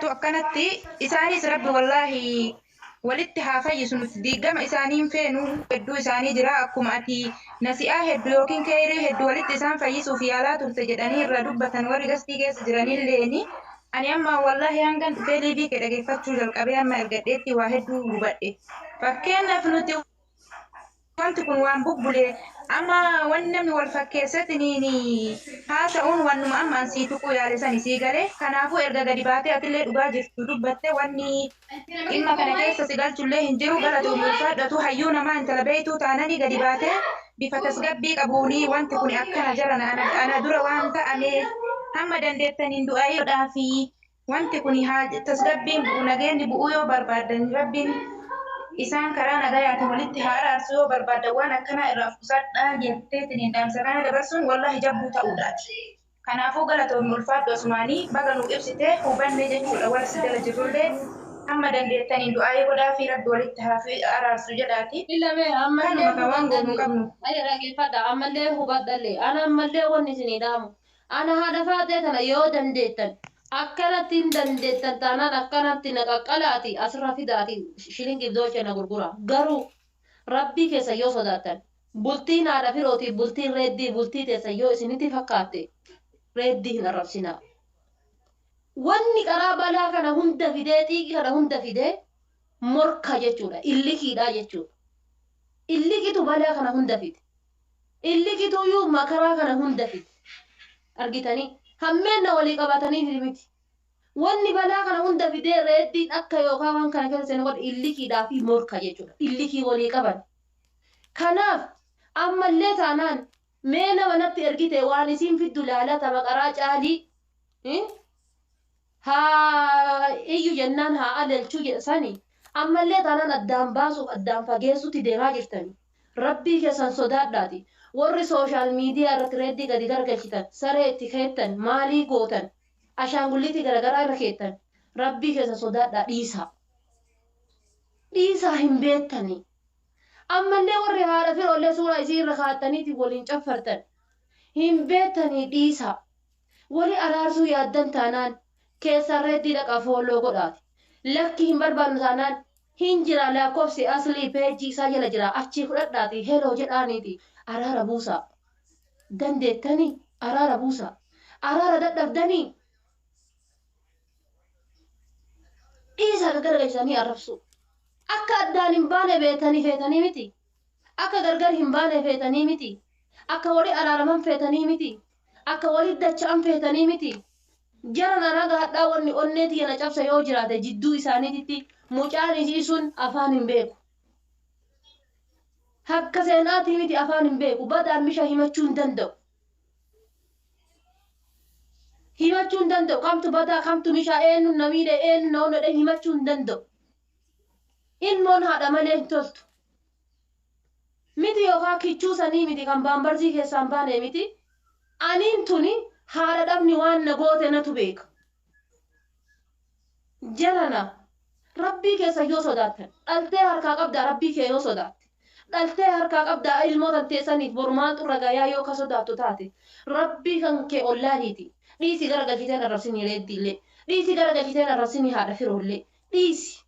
jiraattu akkanatti isaanis Rabbi wallaahi walitti haa fayyisu. Nuti diigama isaanii hin feenu, hedduu isaanii jira. Akkuma ati nasi'aa hedduu yookiin keeyrii hedduu walitti isaan fayyisuuf yaalaa turte jedhanii irraa dubbatan warri gastii keessa jiranilleeni. Ani amma wallaahi hangan dhufee liivii kee dhageeffachuu jalqabee amma ergadheetti waa hedduu hubadhe. Fakkeenyaaf nuti wanti kun waan bubbule, amma wanni namni wal fakkeessatiniin haasa'uun wannuma amma an sii tuquu yaale sani sii galee. Kanaafuu erga gadi baatee atillee dhugaa jirtu dubbatte, wanni dhimma kana keessa si galchullee hin jiru. Galatoomi, ulfaadhatu. Hayyuu namaa, intala beeytuu taananii gadi baatee bifa tasgabbii qabuunii wanti kun akkana jala ana dura waan ta'ame hamma dandeettaniin du'aayiidhaa fi wanti kun haa tasgabbiin bu'u, nageenyi bu'uu yoo barbaadan, Rabbiin isaan karaa nagayaatiin walitti haa araarsu yoo barbaadan, waan akkanaa irraa of qusadhaa jetteetiin dhaamsa kana dabarsuun wallahi jabbuu ta'uudhaati. Kanaafuu galatoomi, ulfaadhu. Asumaanii baga nuu ibsitee hubanne jechuudha. Warri si jala jirrullee hamma dandeettaniin du'aayii godhaa fi Rabbi walitti haa araarsu jedhaati. Ilame ammallee Kanuma kan waan goonu hubadhallee. qabnu. Ay, dhaggeeffadha, ammallee hubadhallee. Ana ammallee wanni isinii dhaamu. Ana haadha faatee tana yoo dandeettan, akkanatti hin dandeettan taanaan, akkanatti na qaqqalaati asirra fidaati shilingiif dolche na gurgura. Garuu Rabbii keessa yoo sodaattan, bultiin haadha firootiif bultiin reeddii bultii teessan yoo isinitti fakkaatte, reeddii hin arrabsinaa. Wanni qaraa balaa kana hunda fidee, xiiqii kana hunda fidee morka jechuudha. Illikiidha jechuudha. Illikitu balaa kana hunda fide. Illikituyyuu makaraa kana hunda fide. Argitanii? Hammeenna walii qabatanii miti. Wanni balaa kana hunda fidee reeddiin akka yookaan waan kana keessa seenu godhe illikiidhaa fi morka jechuudha. Illikii walii qaban. Kanaaf ammallee taanaan mee nama natti ergite waan isiin fiddu laalata maqaraa caalii haa iyyu jennaan haa alalchuu jedhsani, ammallee taanaan addaan baasuuf addaan fageessutti deemaa jirtani. Rabbii keessan sodaadhaati. Warri social media irratti reeddii gadi garagalchitan, saree itti keettan, maalii gootan, ashaangulliitii garagaraa irra keettan, Rabbii keessan sodaadhaa, dhiisaa. Dhiisaa, hin beettanii. Ammallee warri haadha firoollee suuraa isii irra kaattaniitiin waliin caffartan, hin beettanii, dhiisaa. Wali araarsuu yaaddan taanaan keessaan reeddii dhaqaa follow godhaati. Lakki, hin barbaannu taanaan hin jira, lakkoofsi aslii peejii isaa jala jira, achii fudhadhaati hello jedhaaniiti araara buusaa. Dandeettanii araara buusaa. Araara dadhabdanii dhiisaa gaggaragalchitanii arrabsuu. Akka addaan hin baane beetanii feetanii miti. Akka gargar hin baane feetanii miti. Akka wali araaraman feetanii miti. Akka wali dacha'an feetanii miti. Jara nana hadhaa wanni onnee tiyya na cabsa yoo jiraate, jidduu isaaniititti mucaan isii sun afaan hin beeku. Hakka seenaatii miti, afaan hin beeku. Badaan misha himachuu hin danda'u. Himachuu hin danda'u. Kamtu badaa, kamtu mishaa, eenyu na miidhe, eenyu na onnodhe himachuu hin danda'u. Ilmoon haadha malee hin toltu. Miti yookaan kichuu sanii miti, kan baambarzii keessaan baane miti. Aniin tuni haadha dhabni waan na goote natu beeka. Jarana, Rabbii keessa yoo sodaattan, dhaltee harkaa qabdaa, Rabbii kee yoo sodaatte, dhaltee harkaa qabdaa, ilmoo tan teessaniif boru maaltu irra gayaa yoo ka sodaattu taate, Rabbii kan kee ollaaliiti. Dhiisi, gara galchiteen arrabsinii reeddiillee. Dhiisi, gara galchiteen arrabsinii haadha firoollee. Dhiisi.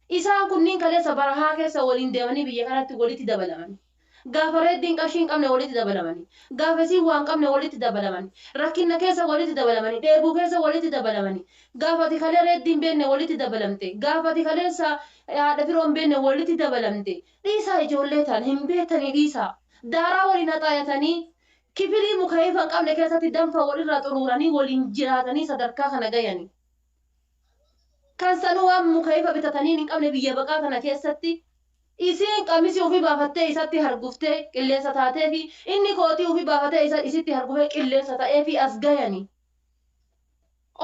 Isaan kunniin kaleessa barahaa keessa waliin deemanii biyya kanatti walitti dabalamani. Gaafa reeddiin qarshii hin qabne walitti dabalamani. Gaafa isiin waan qabne walitti dabalamani. Rakkinna keessa walitti dabalamani. Dheebuu keessa walitti dabalamani. Gaafa ati kalee reeddii hin beekne walitti dabalamte. Gaafa ati kaleessa haadha firoo hin beekne walitti dabalamte. Dhiisaa, ijoollee tana hin beektanii, dhiisaa. Daaraa waliin haxaayatanii, kifilii mukayifa hin qabne keessatti danfa walirraa xuruuranii waliin jiraatanii sadarkaa kana gayani. Kan sanuu waan mukayifa bitatanii hin qabne biyya baqaa kana keessatti isiin qamisii ofii baafattee isatti harguftee qilleensa taatee fi inni kootii ofii baafatee isa isitti hargufee qilleensa ta'ee fi as gayani.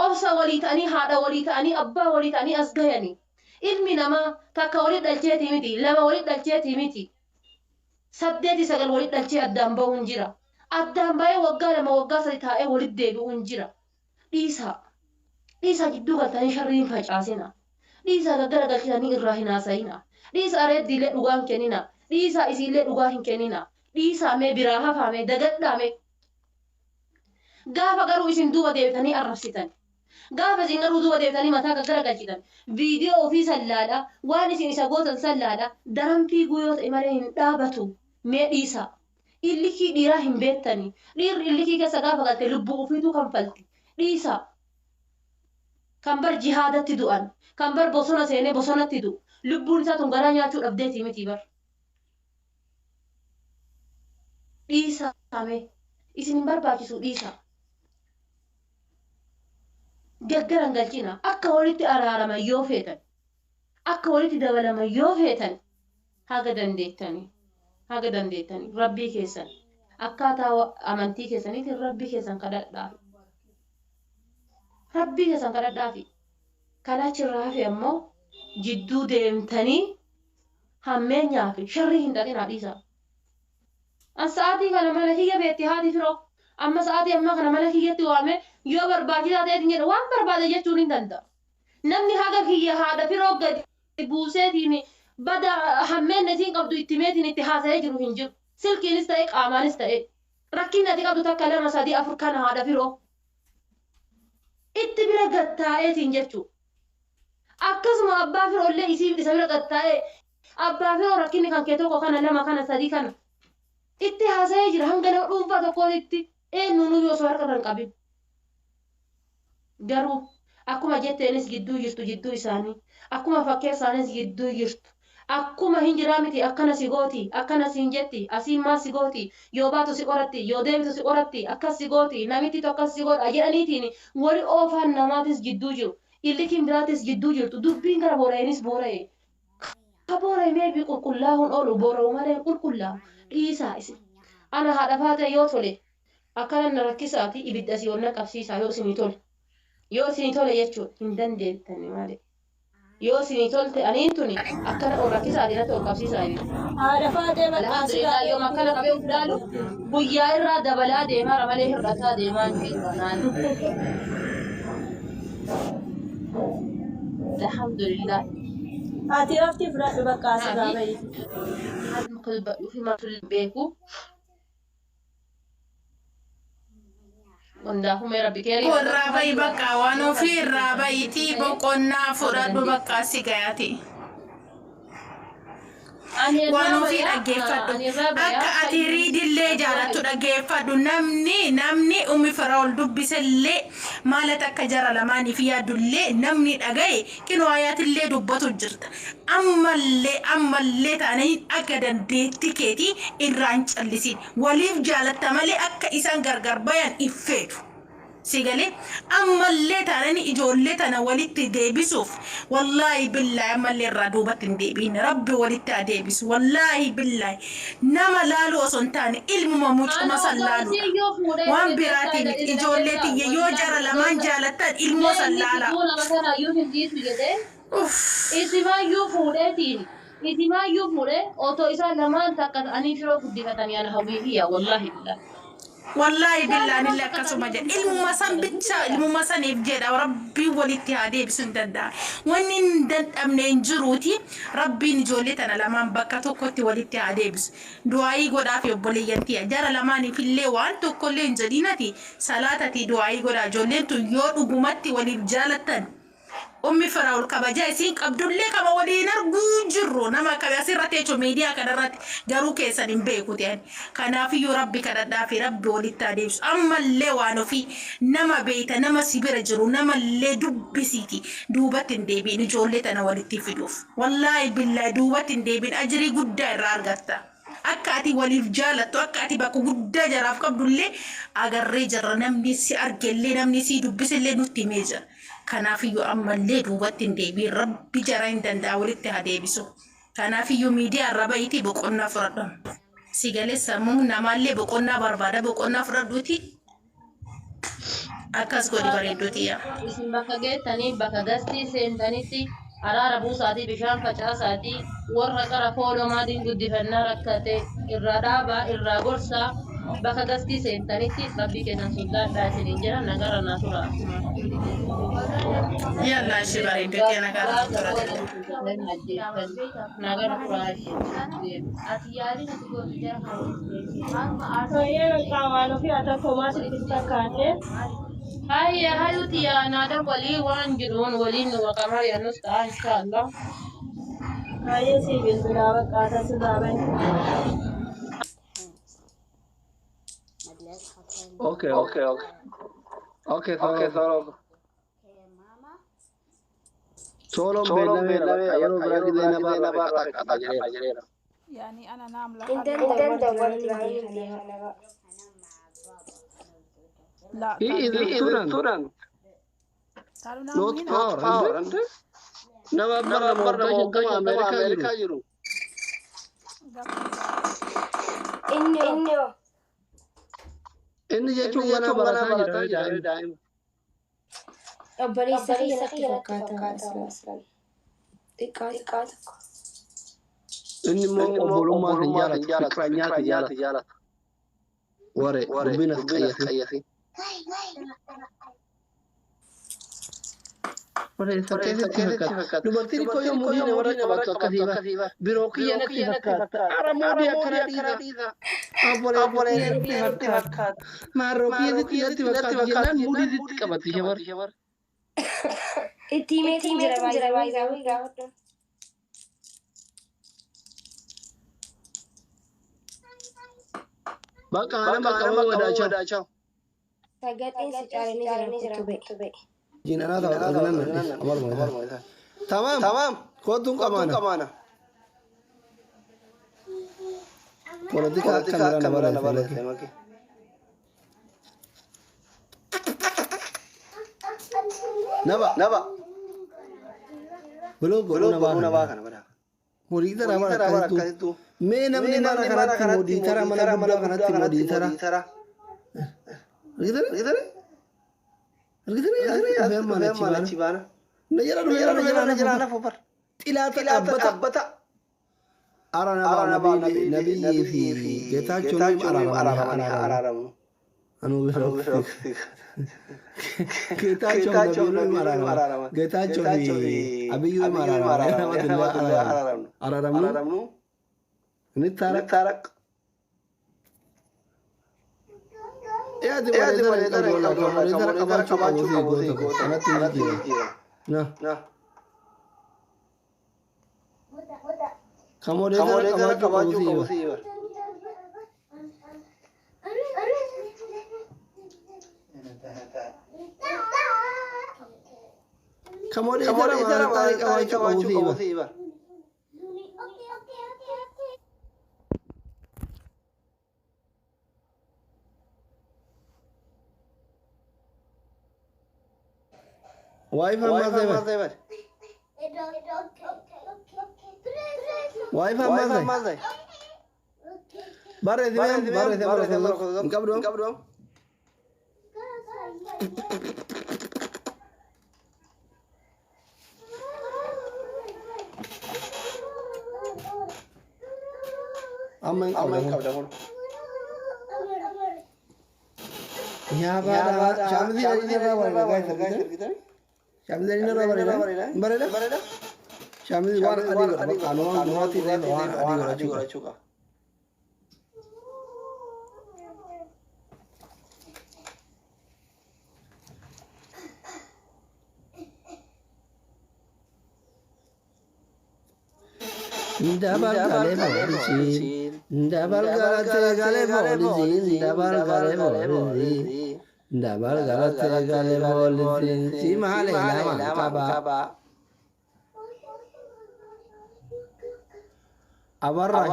Obsa walii ta'anii, haadha walii ta'anii, abbaa walii ta'anii as gayani. Ilmi namaa takka walit dhalcheetii miti, lama walit dhalcheetii miti. Saddeeti, sagal walit dhalchee addaan bahuun jira. Addaan bahee waggaa 2, waggaa 3 taa'ee walit deebi'uun jira. Dhiisaa. Dhiisaa, jidduu galtanii sharrii hin facaasina. Dhiisaa, gaggara galchitanii irraa hin haasayina. Dhiisaa, reeddiillee dhugaa hin kennina. Dhiisaa, isiillee dhugaa hin kennina. Dhiisaa, mee biraa hafaa, mee dagadhaa mee. Gaafa garuu isin duuba deebitanii arrabsitan. Gaafa isin garuu duuba deebitanii mataa gaggaragalchitan viidiyoo ofii sallaadha, waan isin isa gootan sallaadha, daran fiiguu yoo ta'e malee hin dhaabatu. Mee dhiisaa. Illikii dhiiraa hin beektanii. Dhiirri illikii keessa gaafa galte lubbuu ofiituu kanfalti. Dhiisaa. Kan bar jihaadatti du'an, kan bar bosona seenee bosonatti du'u, lubbuun isaa tun garaa nyaachuu dhabdeetii miti bar. Dhiisaa mee. Isin hin barbaachisu dhiisaa. Gaggara hin galchina. Akka walitti araaraman yoo feetan, akka walitti dabalaman yoo feetan, haga dandeettanii, haga dandeettanii Rabbii keessan akkaataa amantii keessaniitiin Rabbii keessan kadhadhaafi. Rabbii keessan kadhadhaafi. Kan achirraa hafe ammoo jidduu deemtanii hammeenyaa fi sharrii hin xaxinaa dhiisaa. An sa'aatii kana mana kiyya beetti haati firoo. Amma sa'aatii ammaa kana mana kiyyatti waamee yoo barbaachisaa ta'eetiin jedhe waan barbaade jechuun hin danda'a. Namni haga kiyya haadha firoo gadi buuseetiin bada hammeenna isiin qabdu itti himeetiin itti haasa'ee jiru hin jiru. Silkiinis ta'e qaamaanis ta'e. Rakkinni ati qabdu takka lama sadii afur kana haadha firoo. Itti bira gad taa'eetiin jechuu. Akkasuma abbaa firoollee isii isa bira gad taa'ee abbaa firoo rakkinni kan kee tokko kana lama kana sadii kana itti haasa'ee jira hanga nama dhuunfaa tokkootitti eenyuunuu osoo harka irra hin qabin. Garuu akkuma jetteenis gidduu jirtu jidduu isaanii akkuma fakkeessaanis gidduu jirtu akkuma hin jiraa miti akkana si gooti akkana siin jetti asiin maal si gooti yoo baatu si qoratti yoo deebitu si qoratti akkas si gooti namitti tokko akkas si godha jedhaniitiin wali oofaan namaatis gidduu jiru illikiin biraatis gidduu jirtu dubbiin gara boora'eenis boora'e ka boora'e meebii qulqullaa'uun oolu boora'u malee hin qulqullaa'u dhiisaa isin ana haadha faatee yoo tole akkana na rakkisaati ibidda asii ol na qabsiisaa yoo isinii tole yoo isinii tole jechuudha hin dandeettani malee yoo isinii tolte aniin tuni akkana ol rakkisaati natti ol qabsiisaa ibidda. Haadha faatee bakka Alhamdulillah yoom akkana qabee of ilaalu guyyaa irraa dabalaa deemaara malee hir'ataa deemaa hin jiru anaan. Alhamdulillah. Ati raftii fudhadhu bakka asirraa Kanaaf bahi. maaluma akka dubbadhuu fi maaltu hin beeku. Hundaafuu mee rabbi keerii haa Irraa godhu bahi hayyuu bakka waan yoo ofii kan irraa keessan bahiitii ta'e boqonnaa haga fudhadhu dandeessu. bakka si gayaati. Ani Waan irraa ofii bayaa dhaggeeffadhu. ani irraa bayaa Akka ati hayyuu riidillee irraa jaalattu bayu. dhaggeeffadhu. Namni ummi firaa'ol dubbisellee maalat akka jara lamaaniif yaadullee namni dhagaye kinoo hayaatillee dubbatu jirta. Ammallee taananii akka dandeettii keetii irraa hin callisiin. Waliif jaalatta malee akka isaan gargar bayan hin feetu. Si galee ammallee taananii ijoollee tana walitti deebisuuf wallaahi billaahi ammallee irraa duubatti hin deebiin rabbi walitti haa deebisu wallaahi billaahi nama laaluu osoo hin taane ilmuma Ana mucuma san osoo laaluudha. isii yoo fuudhee Waan isin biraatii keessaa miti isin ijoollee keessaa tiyya yoo wallaahi jara osoo lamaan isa jaalattan ilmoo mee san inni laalaa. jidduu nama kanaayyuu hin dhiisu jedhee Uff. isimaayyuu fuudheetiin isimaayyuu fuudhee otoo isaan lamaan takka ta'anii firoo guddifatanii ana hawwii kiyya wallaahi billaahi. Wallaahi Isaan lamaan billaanillee takka akkasuma ta'anii jedha. Ilmuma san guddifatanii bicha fedha. ilmuma saniif jedha rabbiin walitti haa deebisu hin danda'a. Wanni hin dandhabne hin jiruuti rabbiin ijoollee tana lamaan bakka tokkotti walitti haa deebisu. Du'aayii godhaafi obboleeyyan tiyya. Jara lamaaniif illee waan tokkollee hin jedhinati salaatati du'aayii godhaa. Ijoolleen tun yoo dhugumatti waliif jaalattan Ummi Firaa'ol kabajaa isiin qabdullee kama waliin arguu jirru nama akkami asirratti jechuun miidiyaa kanarratti garuu keessan hin beeku ta'an. Kanaafiyyuu rabbi kadhadhaa fi rabbi walitti haa deebisu. Ammallee waan ofii nama beeyta nama si bira jiru namallee dubbisiiti duubatti hin deebiin ijoollee tana walitti fiduuf. Wallaahi billaahi duubatti hin deebiin ajrii guddaa irraa argatta. Akka ati waliif jaalattu akka ati bakka guddaa jaraaf qabdullee agarree jirra namni si argellee namni si dubbisellee nutti himee jira. Kanaafiyyuu ammallee duubatti hin deebiin rabbi jara hin danda'a walitti haa deebisu. Kanaafiyyuu miidiyaa irra bahiitii boqonnaa fudhadhu. Si galee sammuun namaallee boqonnaa barbaada boqonnaa fudhadhuuti akkas godhi bareedduu tiyya. Isin bakka geettanii bakka gastii seentanitti araara buusaatii bishaan facaasaatii warra qara foolomaatiin guddifannaa rakkate irraa dhaabaa irraa gorsaa bakka gastii seentanitti rabbii keessan sodaadhaa isiniin jira nagara naa tura. Yallaa ishee bareedduu tiyya nagaa tura. Nagara turaa. Ati yaaliin ati gootu jara kana walitti deebisee maaluma aarsaa Baay'ee bakka waan ofii haa tokko maas itti fakkaate. Hayya hayuti yaa naada walii waan jiruun waliin nu maqamaa yaannus ta'a inshaallah. Baay'ee sii bilbilaa bakka asirraa bahi. Okay, okay, okay. Okay, okay, solo. Solo beellamee yeroo biraa gisee na baata akka jedheera. يعني أنا نعمل انت حل انت برضه. لا He is a student. تعالوا Not نعمل هنا power. Nama bara nama waggaa shantama Ameerikaa jiru. Inni inni Inni jechuun mana barataa jira daa'ima. Obboleessa kiyya natti fakkaata aslan. Xiqqaa tokko. Inni immoo obbolummaa hin jaalatu, fikiranyaa hin jaalatu. Ware dubbiin as qayyasi. Ware isa keessatti fakkaata. Dubartiin koo yoo mudii namarra qabattu akkasii ba. Biroo kiyya natti fakkaata. Ara mudii akkana dhiisa. Obboleessa natti fakkaata. Maarroo kiyya natti fakkaata jennaan mudii sitti qabatti shamarri. Itti himeetiin jira baay'ee gaafadhu. Bakka nama qaboo wadaachaa. Sagaleen si caalanii jira kuttu ba'e. Tamam. Tamam. Kottuun qamaana. Politika akka miraa nama barreesse. Naba. Naba. Buloo godhuu nama kana. Modiitara mana akkasittuu. Mee namni mana kanatti modiitara mana guddaa kanatti modiitara. Argitanii? Argitanii? Argitanii? Argitanii? Baana. Na jala dhufee na jala nafu bar. Xilaata dhaabbata. Ara naba nabiyyii fi Geetaachoon araaramu. Anuu Geetaachoon nabiyyuu araarama. Geetaachoo fi Abiyyuu araarama. Araaramnu. Nittaaraq. Yaadi wareedara qabaachuu qabu fi goota kanatti hin jijjiira. Na. Kamoodee qabaachuu qabu fi bar. Kamoodee qabaachuu qabu fi bar. Wi-Fi maal Wi-Fi maal Barreessi barreessi barreessi hin qabdu. Amma hin qabdu. Yaa baadhaa shaamizii irraa bareeda. Shaamizii irraa bareeda. Bareeda. Shaamizii waan adii godha. Bakka anuwaan irraa waan adii godhachuu qaba. Dabal galee boolisiin. Dabal galatee galee boolisiin. Dabal galee boolisiin. Dabal galatee galee boolisiin. Si maalee lama qaba. Abarraash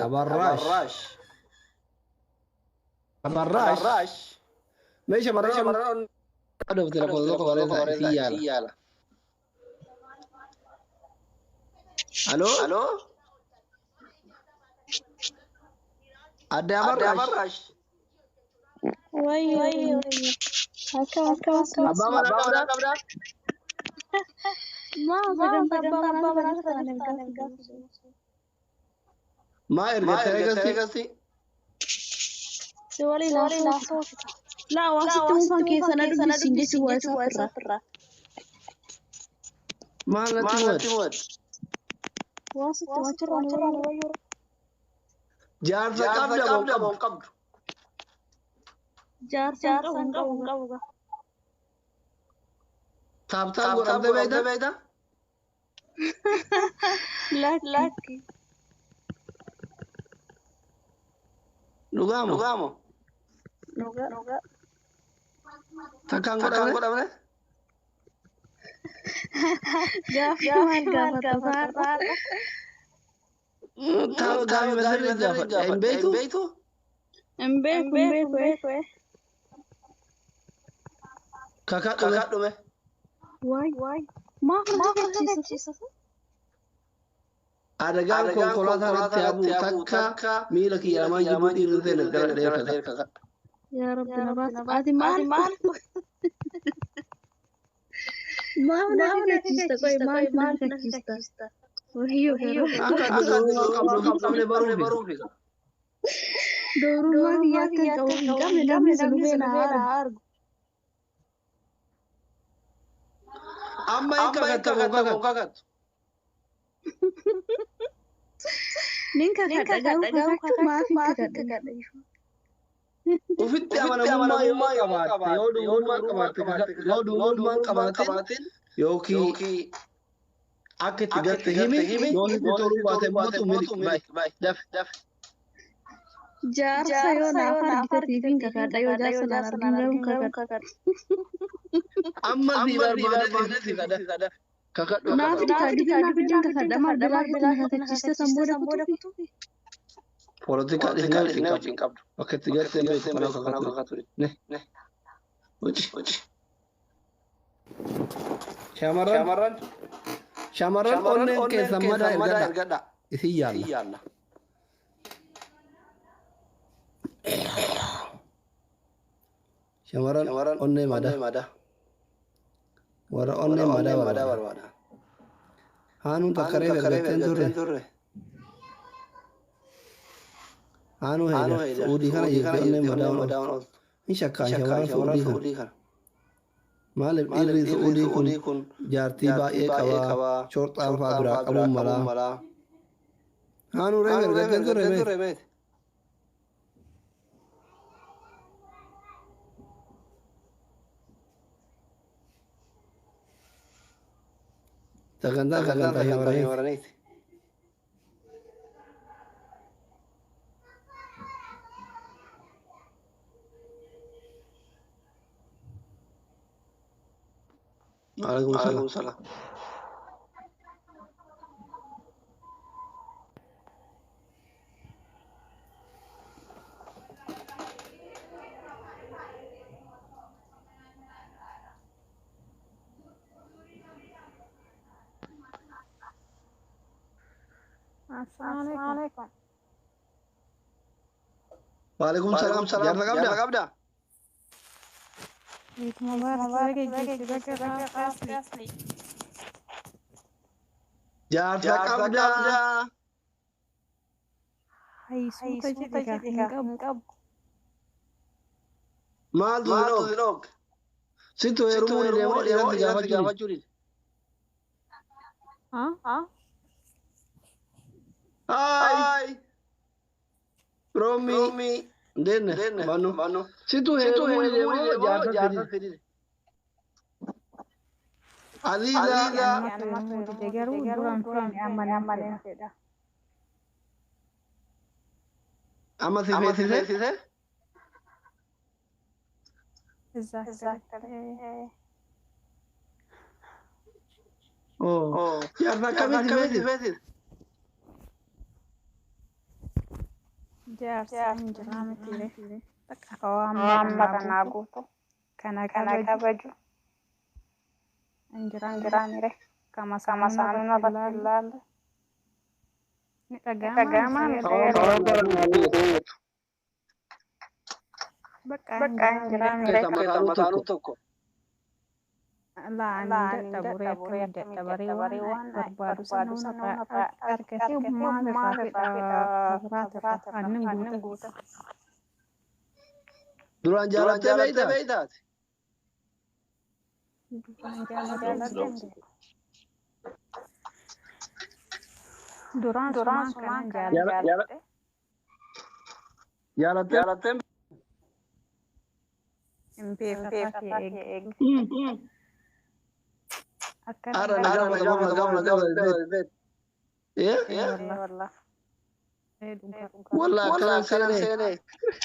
abarraash. Abarraash. Meeshaa marraa adofte lakkoofsa tokko barreessa si yaala. Aloo? Aloo? Adde Abarraash. Wayyo wayyo. Akkam akkam akkam. Abbaa manaa qabdaa? Maa sagantaa abbaa manaa sana ergaa. Maa ergattee eegasti? Si waliin haasoo. Laa waan sitti muufan keessa na dubbisiin jechuun WhatsApp irraa. Maal natti mu'ate? Waan sitti wachirraa na wayyoo. Jaarsa qabda moo qabdu? Jaarsa hin qabu hin qabu gaa. Taaptaap godhamtee beektaa? Lakki. Dhugaamo? Dhugaa. Takkaan godhamne? Gaaffii maal gaafata faarra? Gaaffii masirri gaafadha. Hin beektu? Hin beeku hin beeku. Kakadhume. Waay. Maaf na kakachiisa? Adagaan konkolaataa irratti yaabuu takka miila kiyya lamaan jibbuu dhiirri ta'e gara dheeraa kakadha. Yaa Rabbi na baasi. Ati maal? Maaf na kakachiista qoy maal na kakachiista? Wayyoo garuu. Akka dubrummaa qabdu hin qabne baruufi. Dubrummaa kiyya akka hin qabu hin qabne namni sun dhufee na haa argu. Amma hin kakattamu kakattu. Nin kakadha garuu kakachuu maaf hin kakadha? Ofitti amanamummaa yoo qabaatte yoo dubrummaa qabaatte yoo dubrummaa qabaatin yookiin akka itti gatte himi yoo sitti toluu baate mootu mili dafi. Jaarsa yoo naaf argite tiifiin kakadha yoo jaarsa naan argin garuu kakadha. Amma si barbaade si kadha. Kakadhu. Naaf dikaa gidee naaf iddoon kakadha maal bilaa keetti na kakachiiste san booda kutuufi. Poolitikaa dhiisnee wajjin qabdu. Bakka itti gatte hin beektu kanaaf kakadhu. Ne. Hoji. Shamarran. Shamarran onneen keessan madaa ergadha. Isin yaalla. Shamarran onnee madaa. Warra onnee madaa barbaada. Haanuun takka reef ergatteen turre. Haanuu heedha. Su'uudii kana jirti onnee madaa ooltu. Hin shakkaan shamarran su'uudii kana. Maaliif dhiirri su'uudii kun jaartii baay'ee qabaa. Shorxaan fa'aa biraa qabuun malaa. Haanuu reef ergatteen turre meeti. Sagantaa sagantaa shamarraniiti. Waalaikum salaam. Assalamualaikum. Waalaikum salaam. Jaarsa qabdaa? Eid Mubarak baga asli. Jaarsa qabdaa? Hay suuta jedhe hin qabu. Maaltu si dhoog? Situ heerumuu deemoo dhiiratti gaafachuu dide. Hai. Romi. Denne. Manu. Situ heerumuu deemoo jaarsa fidide. Aziza. Garuu duraan feene amma nan fedha. Amma si feesise? Exactly. Oh. Jaarsa akkamitti feesise? Jaarsa hin jiraa miti. Bakka waan kanaa guutu kana kabaju hin jiraanire kama saanuma irratti ilaalle ni dhaga'ama bakka hin jiraanire. Mataanuu tokko. Laa ani dadhaburee waan barbaadu sana argatee maal irraa fedha biraata aannan guuta. Duraan jaalattee beektaati? Duraan jaaladhee Duraan sumaan kanan jaaladhe. Jaalattee? Beekataa kee eeggu. Akkana Ara nagaa nagaa nagaa. Eh? wallah. Wallah akkanaan seenee.